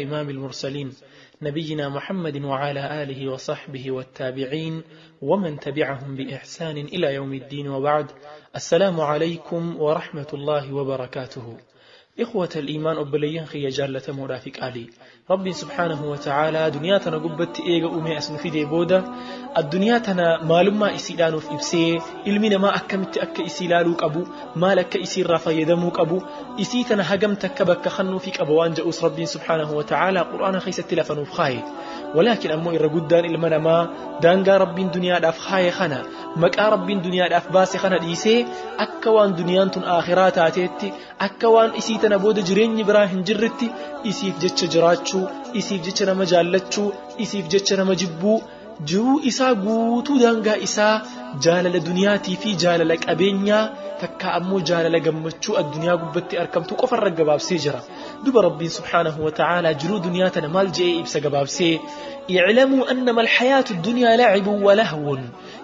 على إمام المرسلين نبينا محمد وعلى آله وصحبه والتابعين ومن تبعهم بإحسان إلى يوم الدين، وبعد. السلام عليكم ورحمة الله وبركاته. إخوة الإيمان، obboleeyyan kiyya jaallatamoodhaa fi qaalii، Rabbiin سبحانه وتعالى duniyaa tana gubbatti eega uumee as nu fidee booda, addunyaa tana maalummaa isiidhaa nuuf ibsee, ilmi namaa akkamitti akka isii ilaaluu qabu, maal akka isiirraa fayyadamuu qabu, isii tana hagam takka bakka kennuufii qaba waan jedhus Rabbiin سبحانه وتعالى qur'aana keessatti lafa nuuf kaaye. ولكن ammoo irra guddaan ilma namaa daangaa Rabbiin duniyaadhaaf kaaye kana, maqaa Rabbiin duniyaadhaaf baase kana dhiisee, akka waan duniyaan tun aakhiraa taateetti, akka waan isii tana booda jireenyi biraa hin jirretti isiif jecha jiraachuu, isiif jecha nama jaallachuu, isiif jecha nama jibbuu, jiruu isaa guutuu daangaa isaa jaalala duniyaatii fi jaalala qabeenyaa takka ammoo jaalala gammachuu addunyaa gubbatti argamtu qofarra gabaabsee jira. Duba Rabbiin سبحانه وتعالى jiruu duniyaa tana maal je'ee ibsa gabaabsee? اعلموا أنما الحياة الدنيا لعب ولهو.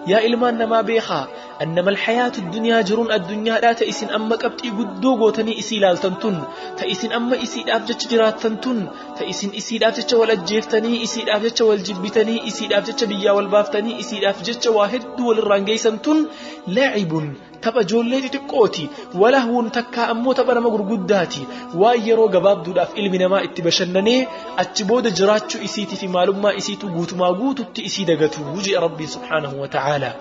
Yaa ilmaan namaa beekaa، أنما الحياة الدنيا jiruun addunyaadhaa ta isin amma qabxii guddoo gootanii isii ilaaltan tun, ta isin amma isiidhaaf jecha jiraattan tun, ta isin isiidhaaf jecha wal ajjeeftanii, isiidhaaf jecha wal jibbitanii, isiidhaaf jecha biyyaa wal baaftanii, isiidhaaf jecha waa hedduu walirraan geessan tun، لعب tapha ijoollee xixiqqooti، ولهو takkaa ammoo tapha nama gurguddaati. Waan yeroo gabaabduudhaaf ilmi namaa itti bashannanee achi booda jiraachuu isiitii fi maalummaa isiitu guutumaa guututti isii dagatu jedhe Rabbiin سبحانه وتعالى.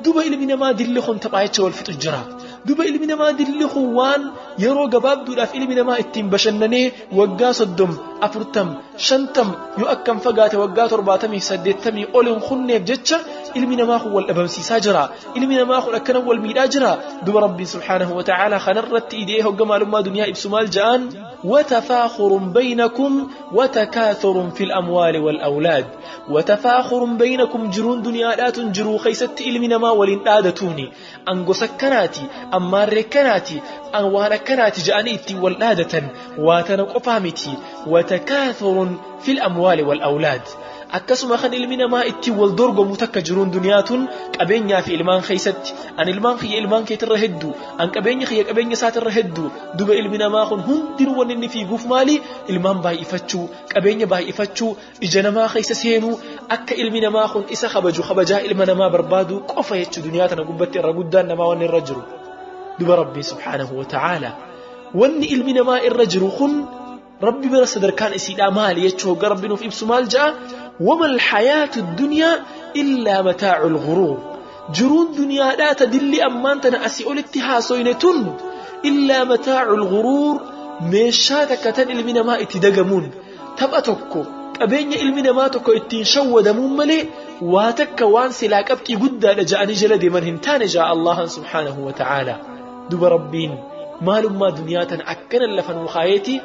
Duba ilmi namaa dilli kun taphaa jecha wal fixu jira. Duba ilmi namaa dilli kun waan yeroo gabaabduudhaaf ilmi namaa ittiin bashannanee waggaa 30, 40, 50, yoo akkam fagaate waggaa 70, 80 ol hin kunneef jecha ilmi namaa kun wal dhabamsiisaa jira. Ilmi namaa kun akkana wal miidhaa jira. Duba Rabbiin سبحانه وتعالى kanarratti idee hogga maalummaa duniyaa ibsu maal ja'an? وتفاخر بينكم وتكاثر في الأموال والأولاد. وتفاخر بينكم jiruun duniyaadhaatun jiruu keeysatti ilmi namaa waliin dhaadatuuni. An gosa akkanaati, an maarree akkanaati, an waan akkanaati ja'anii ittiin wal dhaadatan. Waa tana qofaa miti. وتكاثر في الأموال والأولاد akkasuma kan ilmi namaa ittiin wal dorgomu takka jiruun duniyaatun qabeenyaa fi ilmaan keeysatti. An ilmaan kiyya ilmaan keetirra hedduu, an qabeenya kiyya qabeenya isaatirra hedduu. Duba ilmi namaa kun hundinuu wanni inni fiiguuf maali? Ilmaan baay'ifachuu, qabeenya baay'ifachuu, ija namaa keessa seenuu, akka ilmi namaa kun isa kabaju, kabajaa ilma namaa barbaadu qofa jechuu duniyaa tana gubbatti irra guddaan namaa wanni irra jiru. Duba Rabbii سبحانه وتعالى wanni ilmi namaa irra jiru kun Rabbi bira sadarkaan isiidhaa maali jechuu hogga Rabbi nuuf ibsu maal ja'a? وما الحياة الدنيا إلا متاع الغرور. Jiruun duniyaadhaa ta dilli ammaan tana asii olitti haasoyne tun، إلا متاع الغرور meeshaa takka tan ilmi namaa itti dagamuun, tapha tokko, qabeenya ilmi namaa tokko ittiin shawwadamuun malee waa takka waan silaa qabxii guddaadha ja'anii jala deeman hin taane ja'a Allahan سبحانه وتعالى. Duba Rabbiin maalummaa duniyaa tana akkana lafa nuu kaayeeti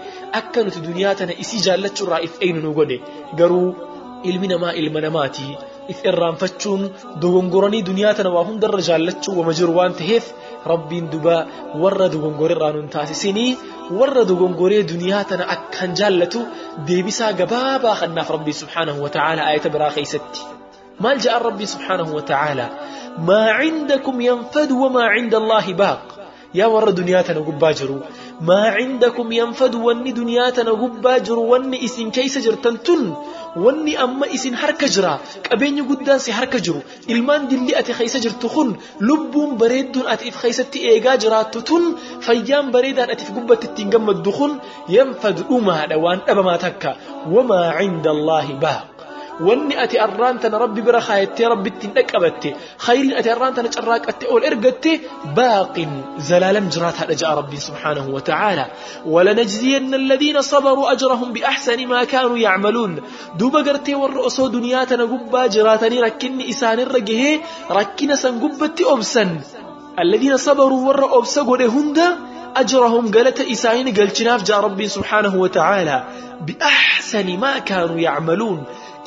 akka nuti duniyaa tana isii jaallachuurraa if eeynu nu godhe. Garuu ilmi namaa ilma namaati, if irraanfachuun, dogongoranii duniyaa tana waa hundarra jaallachuu wama jiru waan ta'eef, Rabbiin duba warra dogongorerraa nun taasisinii. Warra dogongoree duniyaa tana akkan jaallatu deebisaa gabaabaa kannaaf Rabbii سبحانه وتعالى aayata biraa keeysatti maal ja'an? Rabbii سبحانه وتعالى: ما عندكم ينفد وما عند الله باق. Yaa warra duniyaa tana gubbaa jiru، ما عندكم ينفد wanni duniyaa tana gubbaa jiru, wanni isin keeysa jirtan tun, wanni amma isin harka jira, qabeenyi guddaan si harka jiru, ilmaan dilli ati keeysa jirtu kun, lubbuun bareedduun ati if keeysatti eegaa jiraattu tun, fayyaan bareedaan ati if gubbatti ittiin gammaddu kun، ينفد dhumaadha, waan dhabamaa takka. وما عند الله باق wanni ati arraan tana Rabbi bira kaayattee Rabbi ittiin dhaqqabatte, khayriin ati arraan tana carraaqatte ol ergatte، باق zalaalam jiraataadha ja'a Rabbiin سبحانه وتعالى. ولنجزين الذين صبروا أجرهم بأحسن ما كانوا يعملون. Duuba gartee warra osoo duniyaa tana gubbaa jiraatanii rakkinni isaanirra gahee rakkina san gubbatti obsan، الذين صبروا warra obsa godhe hunda، أجرهم galata isaanii galchinaaf ja'a Rabbiin سبحانه وتعالى، بأحسن ما كانوا يعملون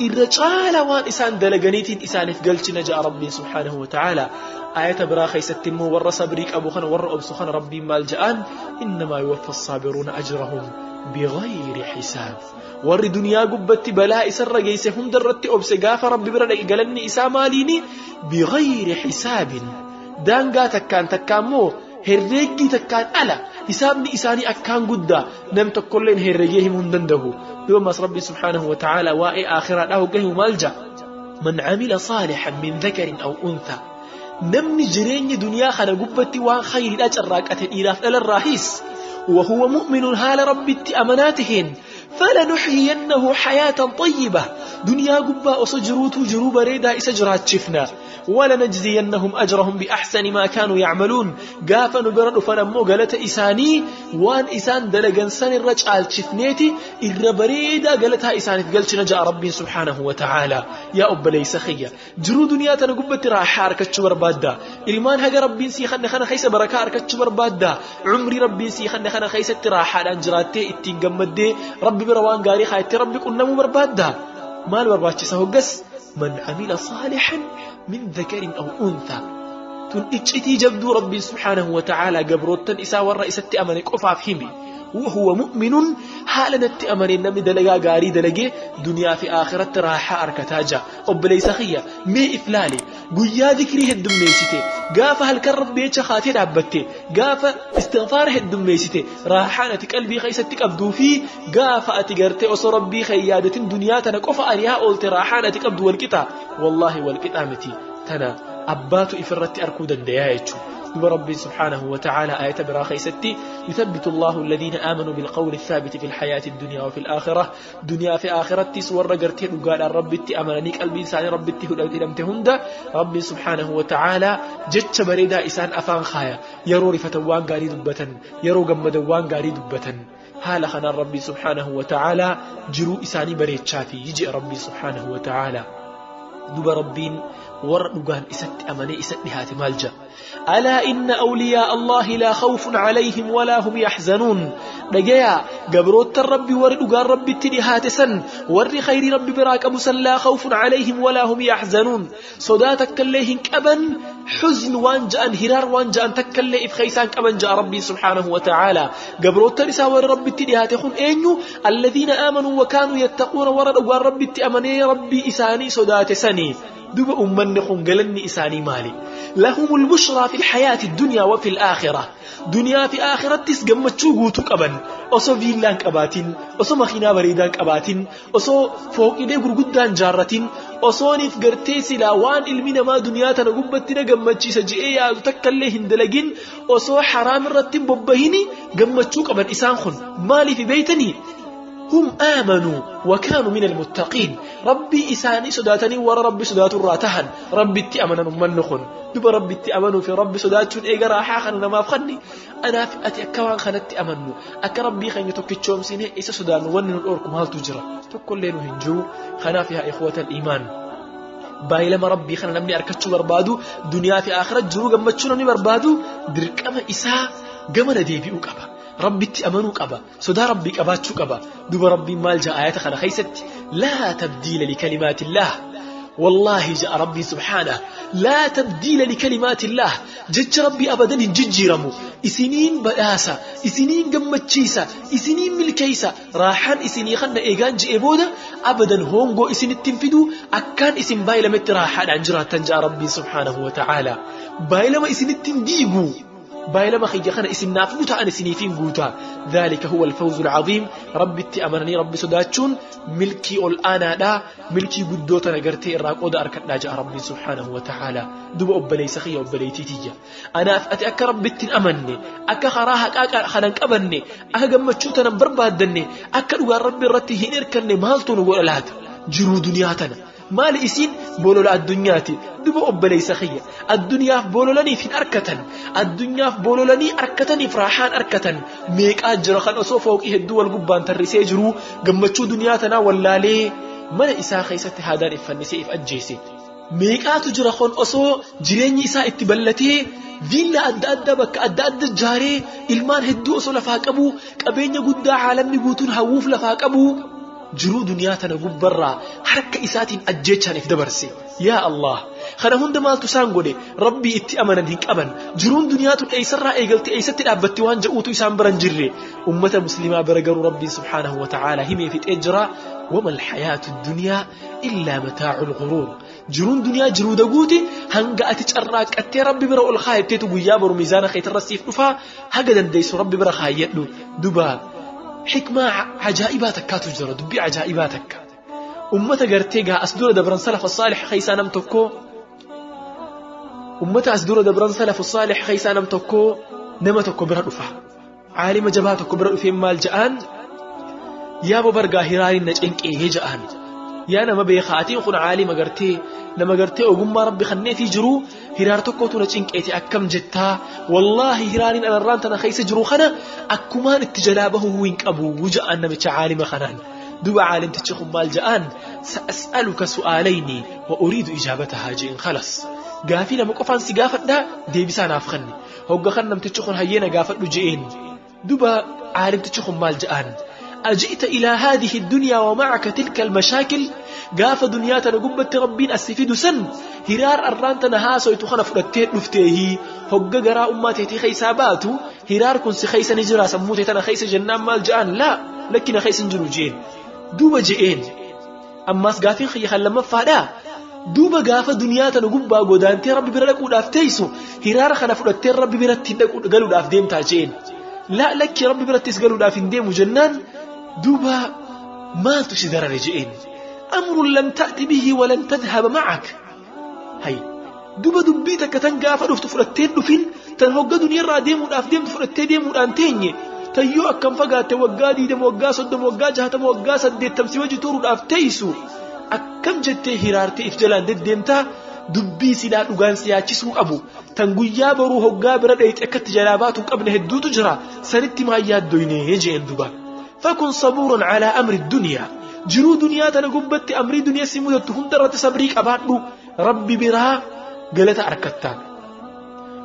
irra caala waan isaan dalaganiitiin isaaniif galchina ja'a Rabbiin سبحانه وتعالى. Aayata biraa keeysatti immoo warra sabrii qabu kana, warra obsu kana Rabbiin maal ja'aan? إنما يوفى الصابرون أجرهم بغير حساب. Warri duniyaa gubbatti balaa isarra geeyse hundarratti obse gaafa Rabbi bira dhaqe galanni isaa maaliini? بغير حساب daangaa takkaan takka immoo herreeggii takkaan ala. Hisaabni isaanii akkaan guddaa, nam tokkolleen herregee himuu hin danda'u. Duba ammas Rabbi subhaanahu wa ta'ala waa'ee aakhiraadhaa hogga himu maal ja'a? Man camila saalihan min dhakarin aw unthaa. Namni jireenya duniyaa kana gubbatti waan khayriidhaa carraaqate dhiiraaf dhalarraahis, وهو مؤمن haala Rabbitti amanaatiin, فلنحيينه حياة طيبة. Duniyaa gubbaa osoo jiruutuu jiruu bareedaa isa jiraachifna. ولنجزينهم أجرهم بأحسن ما كانوا يعملون. Gaafa nu bira dhufan ammoo galata isaanii waan isaan dalagan san irra caalchifneeti irra bareedaa galataa isaaniif galchina, ja'a Rabbiin subhaanahu wa ta'ala. Yaa obboleessa kiyya, jiruu duniyaa tana gubbatti raaxaa argachuu barbaadda? Ilmaan haga Rabbiin sii kanne kana keessa barakaa argachuu barbaadda? Umrii Rabbiin sii kanne kana keessatti raaxaadhaan jiraattee, ittiin gammaddee, Rabbi bira waan gaarii kaayattee Rabbi qunnamuu barbaadda? Maal barbaachisa hoggas? من عمل صالحا من ذكر أو أنثى. Tun iccitii jabduu Rabbiin subhaanahu wa ta'ala gabroottan isaa warra isatti amane qofaaf hime. وهو مؤمن haala natti amaneen namni dalagaa gaarii dalagee duniyaa fi aakiratti raaxaa argataa jira. Obboleessa kiyya, mee if laale. Guyyaa dikrii heddummeessite, gaafa halkan Rabbi jecha kaatee dhaabbatte, gaafa istighfaara heddummeessite, raaxaan ati qalbii keessatti qabduu fi gaafa ati gartee osoo Rabbii kee yaadatin duniyaa tana qofa ari'aa oolte raaxaan ati qabdu walqixa? Wallaahi walqixa miti. Tana abbaatu ifirratti arkuu dandayaa jechuudha. Duba Rabbi سبحانه وتعالى آية biraa keessatti: يثبت الله الذين آمنوا بالقول الثابت في الحياة الدنيا وفي الآخرة. Duniyaa fi aakirattis warra gartee dhugaadhaan Rabbitti amananii qalbii isaanii Rabbitti hidhamte hunda Rabbi سبحانه وتعالى jecha bareedaa isaan afaan kaaya. Yeroo rifatan waan gaarii dubbatan, yeroo gammadan waan gaarii dubbatan. Haala kanaan Rabbi سبحانه وتعالى jiruu isaanii bareechaa fi ji'a Rabbi سبحانه وتعالى. Duba Rabbiin warra dhugaan isatti amanee isa dhihaate maal ja'a? ألا إن أولياء الله لا خوف عليهم ولا هم يحزنون. Dhagayaa, gabroottan Rabbi warri dhugaan Rabbitti dhihaate san, warri khayrii Rabbi biraa qabu san, لا خوف عليهم ولا هم يحزنون. Sodaa takkallee hin qaban. حزن waan ja'an, hiraar waan ja'an takkallee if keeysaan qaban, ja'a Rabbii سبحانه وتعالى. Gabroottan isaa warri Rabbitti dhihaate kun eenyu? الذين آمنوا وكانوا يتقون. Warra dhugaan Rabbitti amanee Rabbii isaanii sodaate sanii. Duba ummanni kun galanni isaanii maali? لهم البشرى في الحياة الدنيا وفي الآخرة. Duniyaa fi aakirattis gammachuu guutuu qaban. Osoo viillaan qabaatin, osoo makiinaa bareedaan qabaatin, osoo fooqilee gurguddaan jaarratin, osooniif gartee silaa waan ilmi namaa duniyaa tana gubbatti na gammachiisa je'ee yaadu takkallee hin dalagin, osoo haraam irratti hin bobbahini gammachuu qaban isaan kun. Maaliif beeytanii? هم آمنوا وكانوا من المتقين. Rabbii isaanii sodaatanii warra Rabbi sodaatu irraa tahan. Rabbitti amanan ummanni kun. Duba Rabbitti amanuu fi Rabbi sodaachuun eega raaxaa kana namaaf kanni, anaaf ati akka waan kanatti amannu, akka Rabbii keenya tokkichoomsine isa sodaannu, wanni nu dhorku maaltu jira? Tokkollee nu hin jiru. Kanaaf yaa إخوة الإيمان, baay'ilama Rabbii kana namni arkachuu barbaadu, duniyaa fi aakhira jiruu gammachuu namni barbaadu, dirqama isaa gamana deebi'uu qaba. Rabbitti amanuu qaba. Sodaa Rabbii qabaachuu qaba. Duba Rabbiin maal ja'a ayata kana keessatti? لا تبديل لكلمات الله. والله, ja'a Rabbii سبحانه, لا تبديل لكلمات الله. Jecha Rabbii abadan hin jijjiiramu. Isiniin badhaasa, isiniin gammachiisa, isiniin milkeeysa, raaxaan isinii kanna eegaan je'e booda abadan hoongoo isinitti hin fidu. Akkaan isin baay'ilametti raaxaadhaan jiraattan, ja'a Rabbiin سبحانه وتعالى. Baay'ilama isinitti hin diigu. Baay'ilama kiyya kana isin naaf ta'an isiniifin guutaa. ذلك هو الفوز العظيم. Rabbitti amananii Rabbi sodaachuun milkii ol aanaadha, milkii guddoo tana gartee irraa qooda arkadhaa, ja'a Rabbiin سبحانه وتعالى. Duba obboleessa kiyya, obboleettii tiyya, anaaf ati akka Rabbitti hin amanne, akka karaa haqaa kanan qabanne, akka gammachuu tanan barbaaddanne, akka dhugaan Rabbi irratti hin hirkanne maaltu nu godha laata? Jiruu duniyaa tana maali isiin? Bolola addunyaati. Duba obboleessa kiyya, addunyaaf bololaniif hin arkatan. Addunyaaf bololanii arkataniif raaxaan arkatan meeqaa jira kan osoo fooqii hedduu wal gubbaan tarrisee jiru gammachuu duniyaa tanaa wallaalee mana isaa keessatti haadaan iffannisee if ajjeese? Meeqaatu jira kon osoo jireenyi isaa itti bal'atee, viillaa adda addaa bakka adda adda ijaaree, ilmaan hedduu osoo lafaa qabu, qabeenya guddaa caalamni guutuun hawwuuf lafaa qabu, jiruu duniyaa tana gubbarraa harka isaatiin ajjeechaaniif dabarse? Yaa Allah, kana hunda maaltu isaan godhe? Rabbii itti amanan hin qaban. Jiruun duniyaa tun eessarraa eegalte, eessatti dhaabbatti waan je'uutu isaan biran jirre. Ummata Muslimaa bira garuu Rabbiin سبحانه وتعالى himee fixee jira. وما الحياة الدنيا إلا متاع الغرور. Jiruun duniyaa jiruu daguuti hanga ati carraaqqattee rabbi bira ol kaayatteetu guyyaa boru miizaana keetirra siif dhufaa haga dandeessu rabbi bira kaayyadhu. Duba xikmaa ajaa'ibaa takkaatu jira, dubbii ajaa'ibaa takka. Ummata gartee gaa as dura dabran salafa saalix keessaa nam tokko, ummata as dura dabran salafu saalix keessaa nam tokko nama tokko bira dhufa. Caalima jabaa tokko bira dhufee maal ja'aan? Yaa bobargaa hiraariin na cinqee ja'aan. Yaa nama beekaa, atiin kun caalima gartee nama gartee ogummaa rabbi kanneefii jiru, hiraar tokkotu na cinqeeti, akkam jettaa? Wallaahi hiraariin anarraan tana keessa jiru kana akkumaan itti jalaa bahuu hin qabu ja'aan namicha caalima kanaan. Duba caalimtichi kun maal ja'aan? Sa'as'aluka su'aalayni wa uriidu ijaabatahaa je'in. Khalas, gaafii lama qofaan si gaafadhaa, deebisaa naaf kanni. Hogga kan namtichi kun hayyeena gaafadhu je'een. Duba caalimtichi kun maal ja'aan? أجئت إلى هذه الدنيا ومعك تلك المشاكل؟ قاف دنيا تنقبت ربين أسفيد سن هرار أران تنهاسو يتخنا فرتين نفتيه هقا قراء أماتي تي خيساباتو هرار كن سخيس نجرا سموتي تنا خيس جنان مال جان لا لكن خيس جنوجين. دوبا جئين أما سقافين خي خلما فادا. دوبا قاف دنيا تنقبا قدانتي ربي برلك ودافتيسو هرار خنا فرتين ربي برتين قالوا داف ديم تاجين لا لك ربي برتس قالوا دافين ديم جنان. دوبا ما تشدر رجئين أمر لم تأتي به ولن تذهب معك. هاي دوبا دبيتك تنقاف رفت فرتين دفين تنهق دنيا راديم ودافديم فرتين ديم ودانتين تيو أكم فقات وقادي دم وقا صدم وقا جهتم وقا سديت تمسي وجه تور ودافتيسو أكم جتي هرارتي إفجلان دديمتا dubbii silaa dhugaan si yaachisuu qabu tan guyyaa boruu hoggaa bira dhayxe akkatti jalaa baatu hin qabne hedduutu jira, sanitti maa yaaddoyne jeen. Duba fakun sabuuran calaa amri dunyaa, jiruu duniyaa tana gubbatti amrii duniyaa si mudattu hundarratti sabrii qabaadhu, rabbi biraa galata arkatta.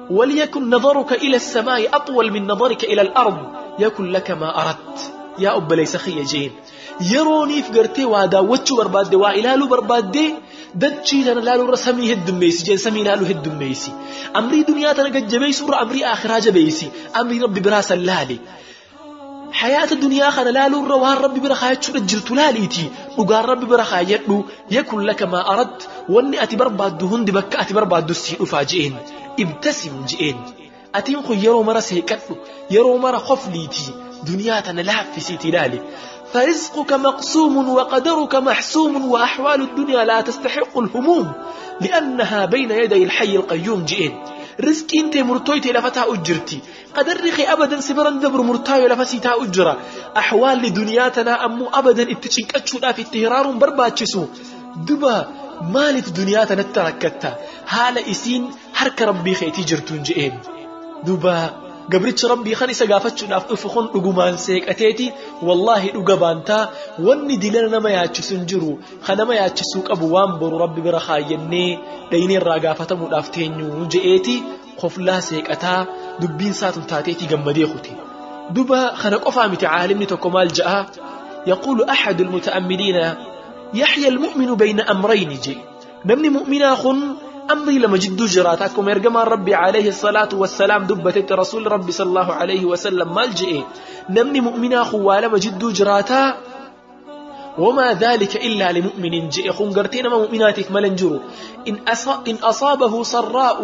وليكن نظرك إلى السماء أطول من نظرك إلى الأرض يكن لك ما أردت. يا أب ليس خي جين يروني في قرتي وادا وتشو بربادي وإلالو بربادي dachii tana laaluu irra samii heddummeessi jeen, samii laaluu heddummeessi. Amrii duniyaa tana gajjabeessu irra amrii akhiraa jabeessi, amrii rabbi biraa san laali. Hayaata duniyaa kana laaluu irra waan rabbi bira kaayachuudha jirtu laaliiti, dhugaan rabbi bira kaayadhu. Yakun laka maa aradt, wanni ati barbaaddu hundi bakka ati barbaaddu sii dhufaa je'een. Ibtasim je'een, atiin kun yeroo mara seeqadhu, yeroo mara khofliiti, duniyaa tana laaffisiiti ilaali. فرزقك مقسوم وقدرك محسوم وأحوال الدنيا لا تستحق الهموم لأنها بين يدي الحي القيوم جئين. رزق انت مرتويتي لفتا أجرتي، قدر رخي أبدا سبرا دبر مرتاي لفسيتا أجرا. أحوال لدنياتنا أمو أبدا اتشنك أتشونا في التهرار برباتشسو. دبا مالت دنياتنا التركتا هال إسين حرك ربي خيتي جرتون جئين. دبا gabrichi rabbii kan isa gaafachuudhaaf dhufu kun dhugumaan seeqateeti, wallaahi dhuga baantaa wanni dilana nama yaachisu hin jiru, kan nama yaachisuu qabu waan boru rabbi bira kaayyannee dhaynee irraa gaafatamuudhaaf teenyu je'eeti. Koflaa seeqataa dubbiin saatun taateeti gammadee kuti. Duba kana qofaa miti, caalimni tokko maal ja'a? يقول أحد المتأملين يحيا المؤمن بين أمرين جي نمني مؤمنا خن أمري لما جدو جراتكم يرجم ربي عليه الصلاة والسلام دبت رسول ربي صلى الله عليه وسلم مالجئ نمني مؤمنا خوالا ما جدو جراتا وما ذلك إلا لمؤمن جئ خنقرتين ما مؤمناتك ملنجرو إن أصابه سراء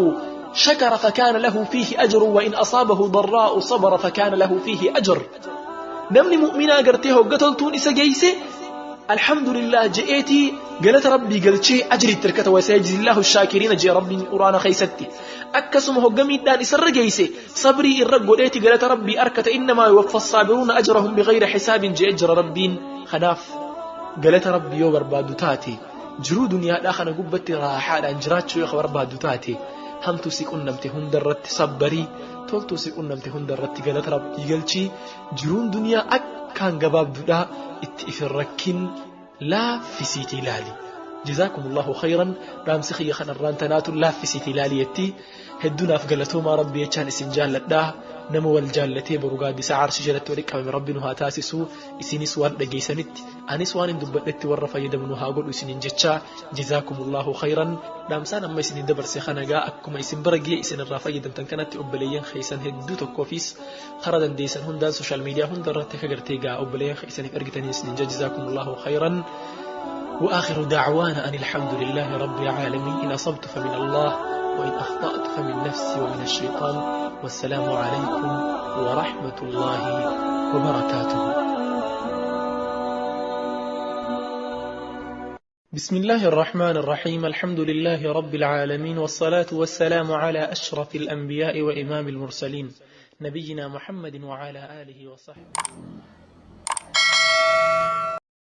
شكر فكان له فيه أجر وإن أصابه ضراء صبر فكان له فيه أجر. نمني مؤمنا قرتيه قتلتون إسا جيسي الحمد لله جئتي قالت ربي قالت شيء أجري التركة وسيجزي الله الشاكرين جي ربي قرآن خيستي أكسمه قمي دان إسر جيسي صبري الرق وليتي قالت ربي أركت إنما يوفى الصابرون أجرهم بغير حساب جي أجر ربين خناف قالت ربي يو بربادو تاتي جرو دنيا داخل قبتي راحة أنجرات شو يخبر بربادو تاتي همتو سيكون نمتي هندرت صبري تولتو سيكون نمتي هندرت قالت ربي قالت جرون دنيا أكان قباب دودا اتئفركن لا في سيتي لالي. جزاكم الله خيرا. رامسخي خنران تناتو لا في سيتي لالي يتي هدونا في قلتو ما ربي يتشان اسنجان لده. Nama wal jaallatee boru gaaddisa arshii jalatti walitti qabame Rabbi nu haa taasisu. Isinis waan dhageessanitti, anis waan hin dubbadhetti warra fayyadamu nu haa godhu isiniin jecha. Jazaakumullahu khayran. Dhaamsaan amma isinii dabarse kana gaa akkuma isin bira ga'e isin irraa fayyadamtan kanatti obboleeyyan keessan hedduu tokkoofis karaa dandeessan hundaan social media hunda irratti akka gartee gaa obboleeyyan keessaniif ergitanii isiniin jecha. Jazaakumullahu khayran. وآخر دعوانا أن الحمد لله رب العالمين. إن أصبت فمن الله، وإن أخطأت فمن نفسي ومن الشيطان. والسلام عليكم ورحمة الله وبركاته. بسم الله الرحمن الرحيم. الحمد لله رب العالمين، والصلاة والسلام على أشرف الأنبياء وإمام المرسلين، نبينا محمد وعلى آله وصحبه.